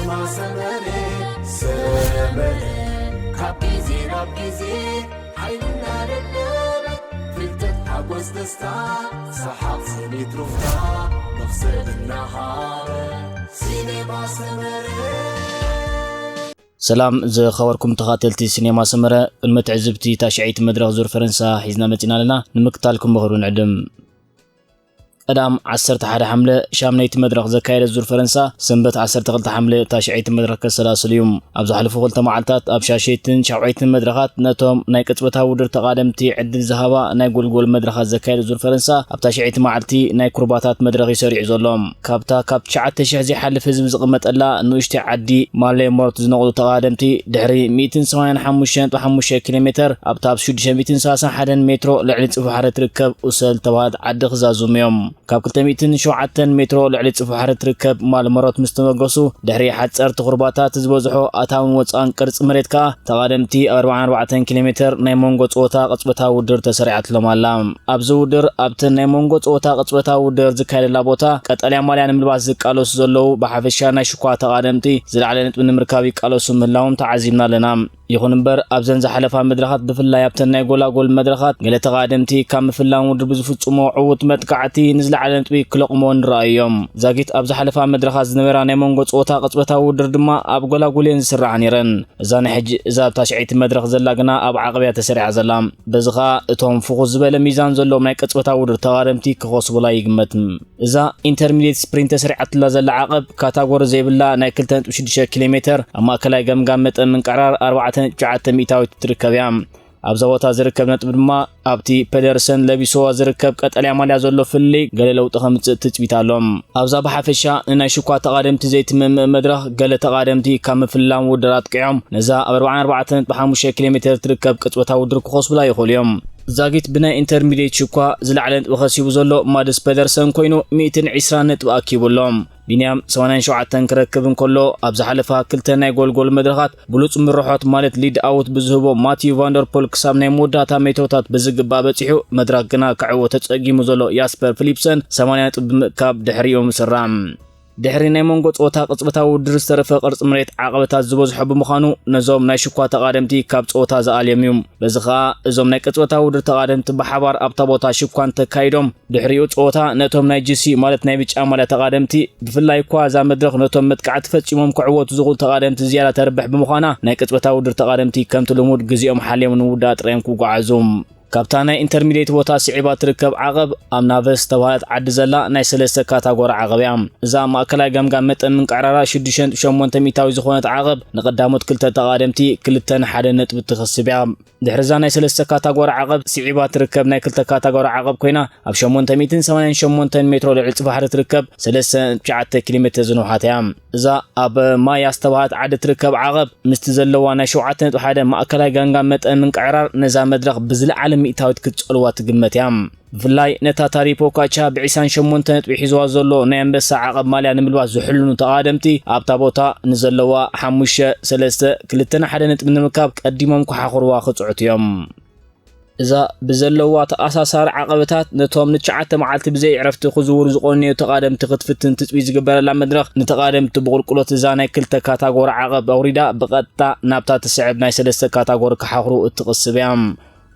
ሰመረ ሰመረ ካብ ግዜ ናብ ግዜ ሓይልና ደደበ ፍልጠት ሓጎስ ደስታ ሰሓቕ ስኒት ሩፍታ መኽሰብ እናሃበ ሲኔማ ሰመረ። ሰላም ዝኸበርኩም ተኻተልቲ ሲኔማ ሰመረ፣ ቅድሚ ትዕዝብቲ ታሽዐይቲ መድረኽ ዙር ፈረንሳ ሒዝና መጺና ኣለና። ንምክታልኩም ብኽብሪ ንዕድም። ቀዳም ዓሰርተ ሓደ ሓምለ ሻምነይቲ መድረኽ ዘካየደ ዙር ፈረንሳ ሰንበት ዓሰርተ ክልተ ሓምለ ታሽዐይቲ መድረኽ ከሰላስል እዩ። ኣብ ዝሓለፉ ክልተ መዓልታት ኣብ ሻሸይትን ሻውዓይትን መድረኻት ነቶም ናይ ቅጽበታዊ ውድድር ተቓደምቲ ዕድል ዝሃባ ናይ ጎልጎል መድረኻት ዘካየደ ዙር ፈረንሳ ኣብ ታሽዐይቲ መዓልቲ ናይ ኩርባታት መድረኽ እዩ ሰሪዑ ዘሎ። ካብታ ካብ ትሽዓተ ሽሕ ዘይሓልፍ ህዝቢ ዝቕመጠላ ንኡሽተይ ዓዲ ማሌ ሞርት ዝነቕሉ ተቓደምቲ ድሕሪ ሚእትን ሰማንያን ሓሙሽተ ነጥቢ ሓሙሽተ ኪሎ ሜተር ኣብታ ኣብ ሽዱሽተ ሚእትን ሰላሳን ሓደን ሜትሮ ልዕሊ ጽፍሒ ባሕሪ ትርከብ ኡሰል ተባሃለት ዓዲ ክዛዝሙ እዮም። ካብ ክልተ ሚእትን ሸውዓተን ሜትሮ ልዕሊ ጽፍሒ ባሕሪ ትርከብ ማል ሞርት ምስ ተመገሱ ድሕሪ ሓጸርቲ ኩርባታት ዝበዝሖ ኣታውን ወጻእን ቅርጺ መሬት ከኣ ተቓደምቲ ኣብ ኣርባዓን ኣርባዕተን ኪሎ ሜተር ናይ መንጎ ጸወታ ቅጽበታዊ ውድድር ተሰሪዓትሎም ኣላ። ኣብዚ ውድድር ኣብተን ናይ መንጎ ጸወታ ቅጽበታዊ ውድድር ዝካየደላ ቦታ ቀጠልያ ማልያ ንምልባስ ዝቃለሱ ዘለዉ ብሓፈሻ ናይ ሽኳ ተቓደምቲ ዝለዓለ ነጥቢ ንምርካብ ይቃለሱ ምህላዎም ተዓዚብና ኣለና። ይኹን እምበር ኣብዘን ዝሓለፋ መድረኻት ብፍላይ ኣብተን ናይ ጎላጎል መድረኻት ገለ ተቓደምቲ ካብ ምፍላም ውድድር ብዝፍጽሞ ዕዉት መጥቃዕቲ ንዝለዓለ ነጥቢ ክለቕሞ ንረኣዮም። ዛጊት ኣብ ዝሓለፋ መድረኻት ዝነበራ ናይ መንጎ ጸወታ ቅጽበታዊ ውድድር ድማ ኣብ ጎላጎል እየን ዝስራዓ ነይረን። እዛ ናይ ሕጂ እዛ ኣብ ታሽዐይቲ መድረኽ ዘላ ግና ኣብ ዓቐብ እያ ተሰሪዓ ዘላ። በዚ ኸኣ እቶም ፍኹስ ዝበለ ሚዛን ዘለዎም ናይ ቅጽበታዊ ውድድር ተቓደምቲ ክኸስቡላ ይግመት። እዛ ኢንተርሚድየት ስፕሪንት ተሰሪዓትላ ዘላ ዓቐብ ካታጎሪ ዘይብላ ናይ ክልተ ነጥቢ ሽዱሽተ ኪሎ ሜተር ኣብ ማእከላይ ገምጋም መጠን ምንቅዕራር ኣርባዕተ ነጥቢ ትሽዓተ ሚእታዊት ትርከብ እያ። ኣብዛ ቦታ ዝርከብ ነጥቢ ድማ ኣብቲ ፐደርሰን ለቢስዋ ዝርከብ ቀጠልያ ማልያ ዘሎ ፍልልይ ገለ ለውጢ ከምጽእ ትጽቢት ኣሎ። ኣብዛ ብሓፈሻ ንናይ ሽኳ ተቓደምቲ ዘይትምምእ መድረኽ ገለ ተቓደምቲ ካብ ምፍላም ውድድር ኣጥቂዖም ነዛ ኣብ ኣርባዓን ኣርባዕተን ነጥቢ ሓሙሽተ ኪሎ ሜተር ትርከብ ቅጽበታዊ ውድድር ክኸስቡላ ይኽእሉ እዮም። ዛጊት ብናይ ኢንተርሚድየት ሽኳ ዝለዓለ ነጥቢ ከሲቡ ዘሎ ማድስ ፐደርሰን ኮይኑ ሚእትን ዕስራን ነጥቢ ኣኪቡ ኣሎ። ቢንያም ሰማንያን ሸውዓተን ክረክብ እንከሎ ኣብ ዝሓለፋ ክልተ ናይ ጎልጎል መድረኻት ብሉጽ ምርሖት ማለት ሊድ ኣውት ብዝህቦ ማቲዩ ቫንደርፖል ክሳብ ናይ መወዳእታ ሜትሮታት ብዝግባእ በጺሑ መድረኽ ግና ክዕወት ተጸጊሙ ዘሎ ያስፐር ፊሊፕሰን ሰማንያ ነጥቢ ብምእካብ ድሕሪኡ ምስራዕ። ድሕሪ ናይ መንጎ ጸወታ ቅጽበታዊ ውድድር ዝተረፈ ቅርጺ መሬት ዓቐበታት ዝበዝሖ ብምዃኑ ነዞም ናይ ሽኳ ተቓደምቲ ካብ ጸወታ ዝኣልዮም እዩ። በዚ ኸኣ እዞም ናይ ቅጽበታዊ ውድድር ተቓደምቲ ብሓባር ኣብታ ቦታ ሽኳ እንተካይዶም ድሕሪኡ ጸወታ ነቶም ናይ ጅሲ ማለት ናይ ብጫ ማልያ ተቓደምቲ ብፍላይ እኳ እዛ መድረኽ ነቶም መጥቃዕቲ ፈጺሞም ክዕወቱ ዝኽእሉ ተቓደምቲ ዝያዳ ተርብሕ ብምዃና ናይ ቅጽበታዊ ውድድር ተቓደምቲ ከምቲ ልሙድ ግዜኦም ሓልዮም ንምውዳእ ጥራዮም ክጓዓዙ። ካብታ ናይ ኢንተርሚድየት ቦታ ስዒባ ትርከብ ዓቐብ ኣብ ናቨስ ዝተባህለት ዓዲ ዘላ ናይ ሰለስተ ካታጎሪ ዓቐብ እያ። እዛ ኣብ ማእከላይ ገምጋም መጠን ምንቅዕራራ ሽዱሽተ ነጥቢ ሸሞንተ ሚእታዊ ዝኾነት ዓቐብ ንቐዳሞት ክልተ ተቓደምቲ ክልተን ሓደን ነጥቢ ትኸስብ እያ። ድሕሪ እዛ ናይ ሰለስተ ካታጎሪ ዓቐብ ስዒባ ትርከብ ናይ ክልተ ካታጎሪ ዓቐብ ኮይና ኣብ ሸሞንተ ሚእትን ሰማንያን ሸሞንተን ሜትሮ ልዕሊ ጽፍሒ ባሕሪ ትርከብ ሰለስተ ነጥቢ ትሽዓተ ኪሎ ሜተር ዝነውሓት እያ። እዛ ኣብ ማያ ዝተባህለት ዓዲ ትርከብ ዓቐብ ምስቲ ዘለዋ ናይ ሸውዓተ ነጥቢ ሓደ ማእከላይ ገምጋም መጠን ምንቅዕራር ነዛ መድረኽ ብዝለዓለ ሚእታዊት ክትጸልዋ ትግመት እያ። ብፍላይ ነታ ታሪ ፖካቻ ብዒስራን ሸሞንተ ነጥቢ ሒዝዋ ዘሎ ናይ ኣንበሳ ዓቐብ ማልያ ንምልባስ ዝሕልኑ ተቓደምቲ ኣብታ ቦታ ንዘለዋ ሓሙሽተ ሰለስተ ክልተን ሓደ ነጥቢ ንምርካብ ቀዲሞም ክሓኹርዋ ክጽዕቱ እዮም። እዛ ብዘለዋ ተኣሳሳሪ ዓቐበታት ነቶም ንትሽዓተ መዓልቲ ብዘይ ዕረፍቲ ክዝውሩ ዝቐነዩ ተቓደምቲ ክትፍትን ትጽቢት ዝግበረላ መድረኽ ንተቓደምቲ ብቑልቁሎት እዛ ናይ ክልተ ካታጎሪ ዓቐብ ኣውሪዳ ብቐጥታ ናብታ ትስዕብ ናይ ሰለስተ ካታጎሪ ክሓኽሩ እትቕስብ እያ።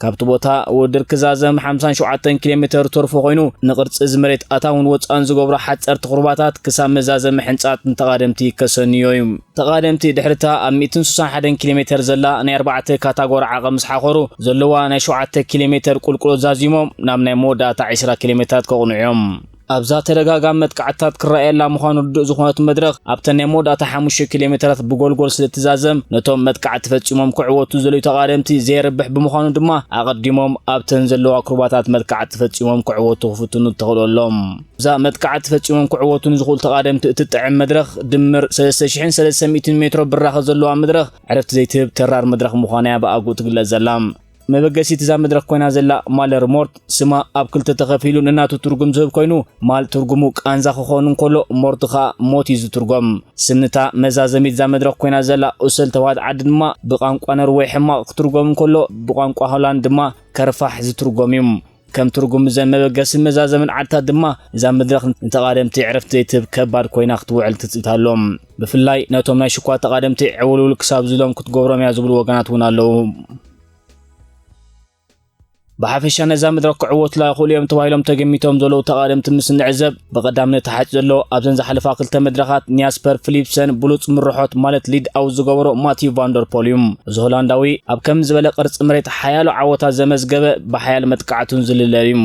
ካብቲ ቦታ ውድድር ክዛዘም ሓምሳን ሸውዓተን ኪሎ ሜተር ተርፎ ኮይኑ ንቕርጺ እዚ መሬት ኣታውን ወጻእን ዝገብሮ ሓጸርቲ ቁርባታት ክሳብ መዛዘሚ ሕንጻት ንተቓደምቲ ከሰንዮ እዩ። ተቓደምቲ ድሕርታ ኣብ ሚእትን ስሳን ሓደን ኪሎ ሜተር ዘላ ናይ ኣርባዕተ ካታጎሪ ዓቐብ ምስ ሓኾሩ ዘለዋ ናይ ሸውዓተ ኪሎ ሜተር ቁልቁሎት ዛዚሞም ናብ ናይ መወዳእታ ዕስራ ኪሎ ሜተራት ከቕንዑ እዮም። ኣብዛ ተደጋጋሚ መጥቃዕትታት ክረኣየላ ምዃኑ ርዱእ ዝኾነት መድረኽ ኣብተን ናይ መወዳእታ ሓሙሽተ ኪሎ ሜተራት ብጎልጎል ስለ እትዛዘም ነቶም መጥቃዕቲ ፈጺሞም ክዕወቱ ዝደልዩ ተቓደምቲ ዘየርብሕ ብምዃኑ ድማ ኣቐዲሞም ኣብተን ዘለዋ ኩርባታት መጥቃዕቲ ፈጺሞም ክዕወቱ ክፍትኑ ተኽእሎ ኣሎም። እዛ መጥቃዕቲ ፈጺሞም ክዕወቱ ንዝኽእሉ ተቓደምቲ እትጥዕም መድረኽ ድምር ሰለስተ ሽሕን ሰለስተ ሚእትን ሜትሮ ብራኸ ዘለዋ መድረኽ ዕረፍቲ ዘይትህብ ተራር መድረኽ ምዃና እያ ብኣግኡ ትግለጽ ዘላ። መበገሲት እዛ መድረኽ ኮይና ዘላ ማለር ሞርት ስማ ኣብ ክልተ ተኸፊሉ ነናቱ ትርጉም ዝህብ ኮይኑ ማል ትርጉሙ ቃንዛ ክኸውን እንከሎ ሞርት ኸኣ ሞት እዩ ዝትርጎም። ስምታ መዛዘሚት እዛ መድረኽ ኮይና ዘላ ኡሰል ተባህት ዓዲ ድማ ብቋንቋ ነርወይ ሕማቕ ክትርጎም እንከሎ ብቋንቋ ሆላንድ ድማ ከርፋሕ ዝትርጎም እዩ። ከም ትርጉም እዘን መበገሲ መዛዘምን ዓድታት ድማ እዛ መድረኽ ንተቓደምቲ ዕረፍቲ ዘይትህብ ከባድ ኮይና ክትውዕል ትጽቢት ኣሎ። ብፍላይ ነቶም ናይ ሽኳ ተቓደምቲ ዕውልውል ክሳብ ዝሎም ክትገብሮም እያ ዝብሉ ወገናት እውን ኣለዉ። ብሓፈሻ ነዛ መድረኽ ክዕወቱላ ይኽእሉ እዮም ተባሂሎም ተገሚቶም ዘለዉ ተቓደምቲ ምስ እንዕዘብ፣ ብቐዳምነት ተሓጺ ዘሎ ኣብዘን ዝሓለፋ ክልተ መድረኻት ኒያስፐር ፊሊፕሰን ብሉጽ ምርሖት ማለት ሊድ ኣውት ዝገበሮ ማቲዩ ቫንደርፖል እዩ። እዚ ሆላንዳዊ ኣብ ከም ዝበለ ቅርጺ መሬት ሓያሎ ዓወታት ዘመዝገበ፣ ብሓያል መጥቃዕቱን ዝልለል እዩ።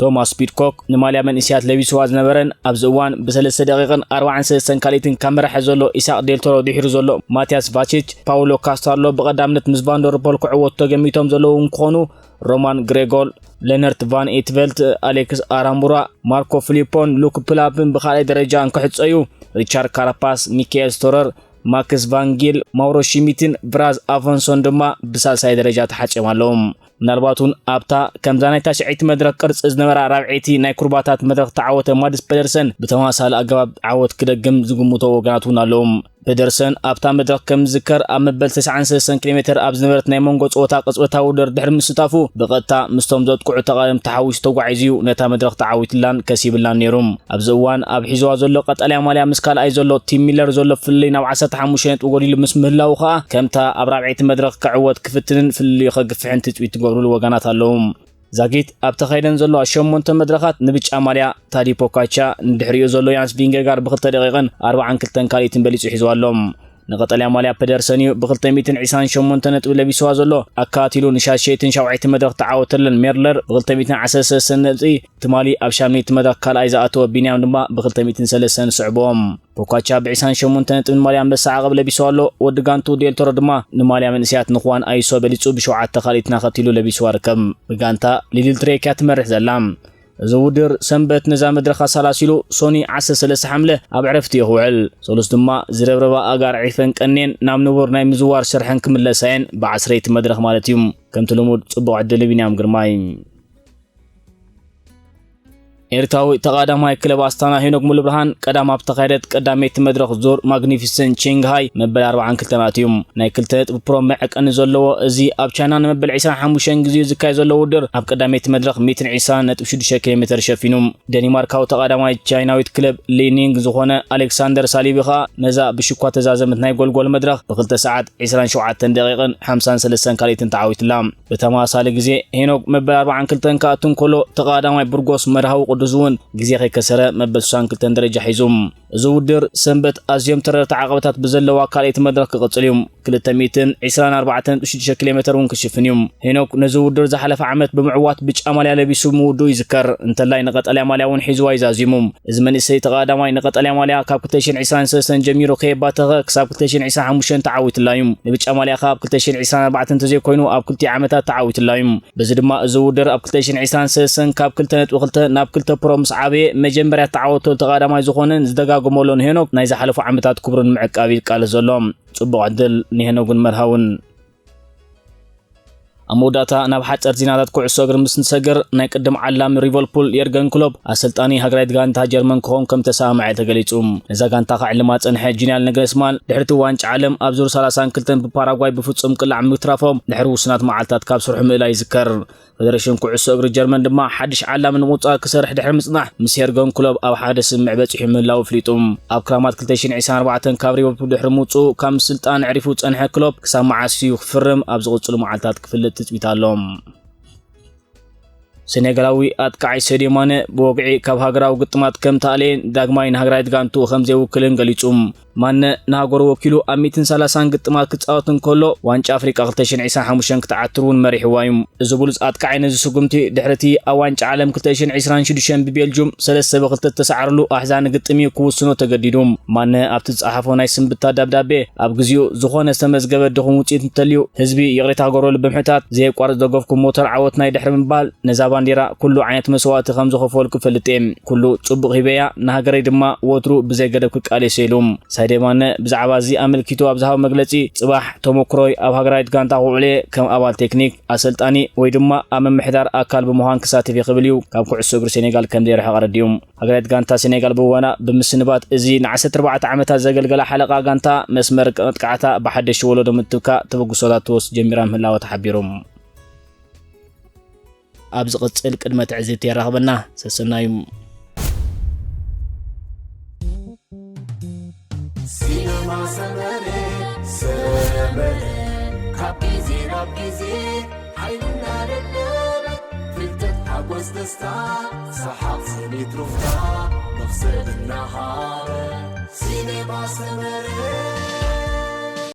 ቶማስ ፒድኮክ ንማልያ መንእስያት ለቢስዋ ዝነበረን ኣብዚ እዋን ብሰለስተ ደቂቕን ኣርባዓን ሰለስተን ካልኢትን ካብ መራሒ ዘሎ ኢሳቅ ዴልቶሮ ድሒሩ ዘሎ ማቲያስ ቫቺች፣ ፓውሎ ካስታርሎ ብቐዳምነት ምስ ቫንደርፖል ክዕወቱ ተገሚቶም ዘለዉ እንክኾኑ፣ ሮማን ግሬጎል፣ ሌነርት ቫን ኤትቨልት፣ ኣሌክስ ኣራምቡራ፣ ማርኮ ፊሊፖን ሉክ ፕላፕን ብኻልኣይ ደረጃ እንክሕጸዩ፣ ሪቻርድ ካራፓስ፣ ሚካኤል ስቶረር፣ ማክስ ቫንጊል፣ ማውሮ ሽሚትን ቭራዝ ኣፎንሶን ድማ ብሳልሳይ ደረጃ ተሓጽዮም ኣለዉ። ምናልባት እውን ኣብታ ከምዛ ናይ ታሽዐይቲ መድረኽ ቅርጺ ዝነበራ ራብዐይቲ ናይ ኩርባታት መድረኽ ተዓወተ ማድስ ፔደርሰን ብተመሳሳሊ ኣገባብ ዓወት ክደግም ዝግምቶ ወገናት እውን ኣለዉ። ፔደርሰን ኣብታ መድረኽ ከም ዝዝከር ኣብ መበል ተስዓን ሰለስተን ኪሎ ሜተር ኣብ ዝነበረት ናይ መንጎ ጸወታ ቅጽበታዊ ውድድር ድሕሪ ምስታፉ ብቐጥታ ምስቶም ዘጥቅዑ ተቓደምቲ ተሓዊሱ ተጓዒዙ እዩ ነታ መድረኽ ተዓዊትላን ከሲብላን ነይሩ። ኣብዚ እዋን ኣብ ሒዝዋ ዘሎ ቀጠልያ ማልያ ምስ ካልኣይ ዘሎ ቲም ሚለር ዘሎ ፍልልይ ናብ ዓሰርተ ሓሙሽተ ነጥቢ ጎዲሉ ምስ ምህላዉ ከኣ ከምታ ኣብ ራብዐይቲ መድረኽ ክዕወት ክፍትንን ፍልልዩ ከግፍሕን ትጽቢት ትገብሩሉ ወገናት ኣለዉ። ዛጊት ኣብ ተኻይደን ዘለዋ ሸሞንተ መድረኻት ንብጫ ማልያ ታዲ ፖካቻ ንድሕሪኡ ዘሎ ያንስ ቪንጌጋር ብክልተ ደቂቕን ኣርባዓን ክልተን ካልኢትን በሊጹ ሒዝዋ ኣሎ። ንቐጠልያ ማልያ ፔደርሰን እዩ ብክልተ ሚእትን ዕስራን ሸሞንተ ነጥቢ ለቢስዋ ዘሎ። ኣካቲሉ ንሻሸይትን ሻውዓይቲ መድረኽ ተዓወተለን ሜርለር ብክልተ ሚእትን ዓሰርተ ሰለስተን ነጥቢ ትማሊ ኣብ ሻምነይቲ መድረኽ ካልኣይ ዝኣተወ ቢንያም ድማ ብክልተ ሚእትን ሰለስተን ስዕብዎም። ፖካቻ ብዒስራን ሸሞንተ ነጥቢ ንማልያ ኣንበሳ ዓቐብ ለቢስዋ ኣሎ። ወዲ ጋንቱ ዴልቶሮ ድማ ንማልያ መንእስያት ንኹዋን ኣይሶ በሊጹ ብሸውዓተ ካልኢትና ከቲሉ ለቢስዋ ርከብ። ብጋንታ ሊድል ትሬክ እያ ትመርሕ ዘላ። እዚ ውድድር ሰንበት ነዛ መድረኽ ኣሰላሲሉ ሶኒ ዓሰርተ ሰለስተ ሓምለ ኣብ ዕረፍቲ እዩ ክውዕል። ሰሉስ ድማ ዝረብረባ ኣጋር ዒፈን ቀኔን ናብ ንቡር ናይ ምዝዋር ስርሐን ክምለሳ እየን፣ ብዓስረይቲ መድረኽ ማለት እዩ። ከምቲ ልሙድ ጽቡቕ ዕድል ንቢንያም ግርማይ። ኤርትራዊ ተቓዳማይ ክለብ ኣስታና ሄኖክ ሙሉብርሃን ቀዳም ኣብ ተኻየደት ቀዳመይቲ መድረኽ ዙር ማግኒፊሰንት ቺንግሃይ መበል ኣርባዓን ክልተን ኣትዩ። ናይ ክልተ ነጥቢ ፕሮ መዐቀኒ ዘለዎ እዚ ኣብ ቻይና ንመበል ዕስራን ሓሙሽተን ግዜኡ ዝካየድ ዘሎ ውድድር ኣብ ቀዳመይቲ መድረኽ ሚእትን ዕስራን ነጥቢ ሽዱሽተ ኪሎ ሜተር ሸፊኑ። ደኒማርካዊ ተቓዳማይ ቻይናዊት ክለብ ሊኒንግ ዝኾነ ኣሌክሳንደር ሳሊቢ ኸኣ ነዛ ብሽኳ ተዛዘመት ናይ ጎልጎል መድረኽ ብክልተ ሰዓት ዕስራን ሸውዓተን ደቂቕን ሓምሳን ሰለስተን ካልኢትን ተዓዊትላ። ብተመሳሳሊ ግዜ ሄኖክ መበል ኣርባዓን ክልተን ክኣቱ እንከሎ፣ ተቐዳማይ ብርጎስ መርሃዊ ቅዱስ እውን ግዜ ከይከሰረ መበል ስሳን ክልተን ደረጃ ሒዙ። እዚ ውድድር ሰንበት ኣዝዮም ተረርቲ ዓቐበታት ብዘለዋ ካልኣይቲ መድረኽ ክቕጽል እዩ። ክልተ ሚእትን ዕስራን ኣርባዕተን ነጥቢ ሽዱሽተ ኪሎ ሜተር እውን ክሽፍን እዩ። ሄኖክ ነዚ ውድድር ዝሓለፈ ዓመት ብምዕዋት ብጫ ማልያ ለቢሱ ምውድኡ ይዝከር። እንተላይ ንቐጠልያ ማልያ እውን ሒዝዋ እዩ ዛዚሙ። እዚ መንእሰይ ተቐዳማይ ንቐጠልያ ማልያ ካብ ክልተ ሽሕን ዕስራን ሰለስተን ጀሚሩ ከየባተኸ ክሳብ ክልተ ሽሕን ዕስራን ሓሙሽተን ተዓዊትላ እዩ። ንብጫ ማልያ ከኣ ኣብ ክልተ ሽሕን ዕስራን ኣርባዕተን እንተዘይኮይኑ ኣብ ክልቲኡ ዓመታት ተዓዊትላ እዩ። በዚ ድማ እዚ ውድድር ኣብ ክልተ ሽሕን ዕስራን ሰለስተን ካብ ክልተ ነጥቢ ክልተ ናብ ክልተ ፕሮ ምስ ዓበየ መጀመርያ ተዓወተሉ ተቐዳማይ ዝኾነን ዝደጋግመሎን ሄኖክ ናይ ዝሓለፉ ዓመታት ክብሩ ንምዕቃብ ይቃለስ ዘሎ። ጽቡቕ ዕድል ንሄኖክን መርሃውን። ኣብ መወዳእታ ናብ ሓጸርቲ ዜናታት ኩዕሶ እግሪ ምስ ንሰግር፣ ናይ ቅድም ዓላሚ ሊቨርፑል የርገን ክሎፕ ኣሰልጣኒ ሃገራዊት ጋንታ ጀርመን ክኸውን ከም ተሰማምዐ ተገሊጹ። ነዛ ጋንታ ከዕልማ ጸንሐ ጁልያን ናግልስማን ድሕሪ እቲ ዋንጫ ዓለም ኣብ ዙር ሰላሳን ክልተን ብፓራጓይ ብፍጹም ቅላዕ ምትራፎም ድሕሪ ውሱናት መዓልታት ካብ ስርሑ ምእላዩ ይዝከር። ፈደረሽን ኩዕሶ እግሪ ጀርመን ድማ ሓድሽ ዓላሚ ንምቁጻር ክሰርሕ ድሕሪ ምጽናሕ ምስ የርገን ክሎፕ ኣብ ሓደ ስምምዕ በጺሑ ምህላዉ ኣፍሊጡ። ኣብ ክራማት ክልተ ሽሕን ዕስራን ኣርባዕተን ካብ ሊቨርፑል ድሕሪ ምውጽኡ ካብ ስልጣን ኣዕሪፉ ዝጸንሐ ክሎፕ ክሳብ መዓስ እዩ ክፍርም ኣብ ዝቕጽሉ መዓልታት ክፍለጥ ትጽቢት ኣሎ። ሴኔጋላዊ ኣጥቃዓይ ሰድዮ ማነ ብወግዒ ካብ ሃገራዊ ግጥማት ከም ተኣለየን ዳግማይ ንሃገራዊት ጋንትኡ ከም ዘይውክልን ገሊጹ። ማነ ንሃገሩ ወኪሉ ኣብ ሚእትን ሰላሳን ግጥማት ክጻወት እንከሎ፣ ዋንጫ ኣፍሪቃ ክልተ ሽሕን ዕስራን ሓሙሽተን ክትዓትር እውን መሪሕዋ እዩ። እዚ ብሉጽ ኣጥቃዓይ ነዚ ስጉምቲ ድሕሪ እቲ ኣብ ዋንጫ ዓለም ክልተ ሽሕን ዕስራን ሽዱሽተን ብቤልጁም ሰለስተ ብክልተ እተሰዓረሉ ኣሕዛኒ ግጥም እዩ ክውስኖ ተገዲዱ። ማነ ኣብቲ ዝጸሓፎ ናይ ስንብታ ደብዳቤ፣ ኣብ ግዜኡ ዝኾነ ዝተመዝገበ ድኹም ውጽኢት እንተልዩ፣ ህዝቢ ይቕሬታ ክገብረሉ ብምሕታት፣ ዘየቋርጽ ደገፍኩም ሞተር ዓወትና እዩ ድሕሪ ምባል፣ ነዛ ባንዴራ ኩሉ ዓይነት መስዋእቲ ከም ዝኸፈልኩ እፈልጥ እየ። ኩሉ ጽቡቕ ሂበያ፣ ንሃገረይ ድማ ወትሩ ብዘይ ገደብ ክቃለስ እየ ኢሉ። ሳድዮ ማነ ብዛዕባ እዚ ኣመልኪቱ ኣብ ዝሃቦ መግለጺ፣ ጽባሕ ተመክሮይ ኣብ ሃገራዊት ጋንታ ክውዕል እየ፣ ከም ኣባል ቴክኒክ፣ ኣሰልጣኒ ወይ ድማ ኣብ ምምሕዳር ኣካል ብምዃን ክሳተፍ እየ ክብል እዩ ካብ ኩዕሶ እግሪ ሴኔጋል ከም ዘይርሕቕ ኣረዲኡ። ሃገራዊት ጋንታ ሴኔጋል ብወና ብምስንባት እዚ ንዓሰርተ ኣርባዕተ ዓመታት ዘገልገላ ሓለቓ ጋንታ መስመር መጥቃዕታ ብሓደሽ ወለዶ ምትብካ ተበግሶታት ትወስድ ጀሚራ ምህላዋ ተሓቢሩ። ኣብ ዝቕጽል ቅድመ ትዕዝብቲ የራኽበና። ሰሰናዩ። ሲነማ ሰመረ ሰመረ ካብ ግዜ ናብ ግዜ ሓይልና ደለበ ፍልጠት ሓጎስ ደስታ ሰሓቕ ስኒት ሩፍታ መኽሰብ እናሃበ ሲነማ ሰመረ